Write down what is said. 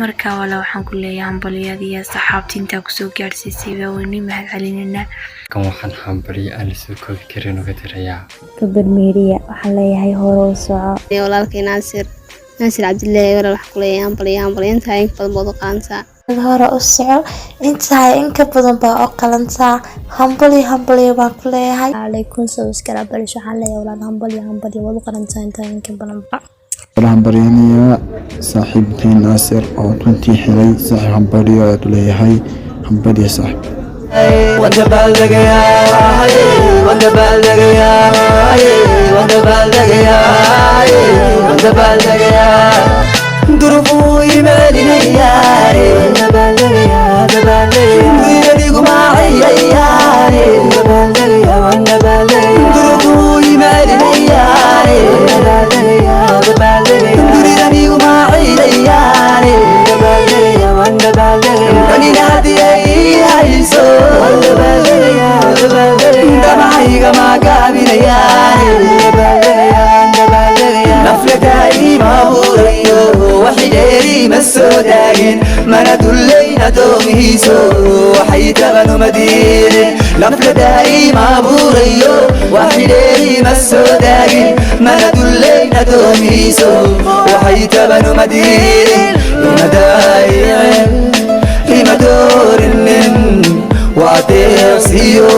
Markaa walaa waxaan ku leeyahay hambalyadii asxaabta intaa kusoo gaarsiisay baa weyni mahad celinayna. Kan waxaan hambalyo aan la soo koobi karin uga dirayaa Gabar Meeriya. Waxaan leeyahay hore u soco. Walaalkay Naasir, Naasir Cabdilaahi, walaal waxaan ku leeyahay hambalyo, hambalyo. Intaa in badan baad u qalantaa. Hore u soco, intaa in ka badan baa u qalantaa. Hambalyo, hambalyo baan ku leeyahay. Calaykum subscribe. Waxaan leeyahay walaal hambalyo, hambalyo, waad u qalantaa intaa in ka badan. Waxaan hambalyanayaa saaxiibkay Naasir oo runtii helay. Saaxiib, hambalyo aad u leeyahay, hambalyo saaxiib. Waan dabaaldegayaa, waan dabaaldegayaa, waan dabaaldegayaa, waan dabaaldegayaa. Durufuu imeelinayaa, waan dabaaldegayaa, dabaaldegayaa. Dunyadigu maaciyayaa, waan dabaaldegayaa, waan dabaaldegayaa. Durufuu imeelinayaa, waan dabaaldegayaa, dabaaldegayaa. Dunidanigu maaciyayaa, waan dabaaldegayaa, waan dabaaldegayaa. Tanina haddii ay hayso, waan dabaaldegayaa, dabaaldegayaa. Damacayga ma gaabinayaa, dabaaldegayaa, dabaaldegayaa. Nafladaai ma abuurayo waxay dheeri ma soo daagin, mana dullayn addoomihiiso waxay tabanuma diidin. Nafladaai ma abuurayo waxay dheeri ma soo daagin, mana dullayn addoomihiiso waxay tabanuma diidin. Ima daayicin, ima doorinin, waa deeqsiyo.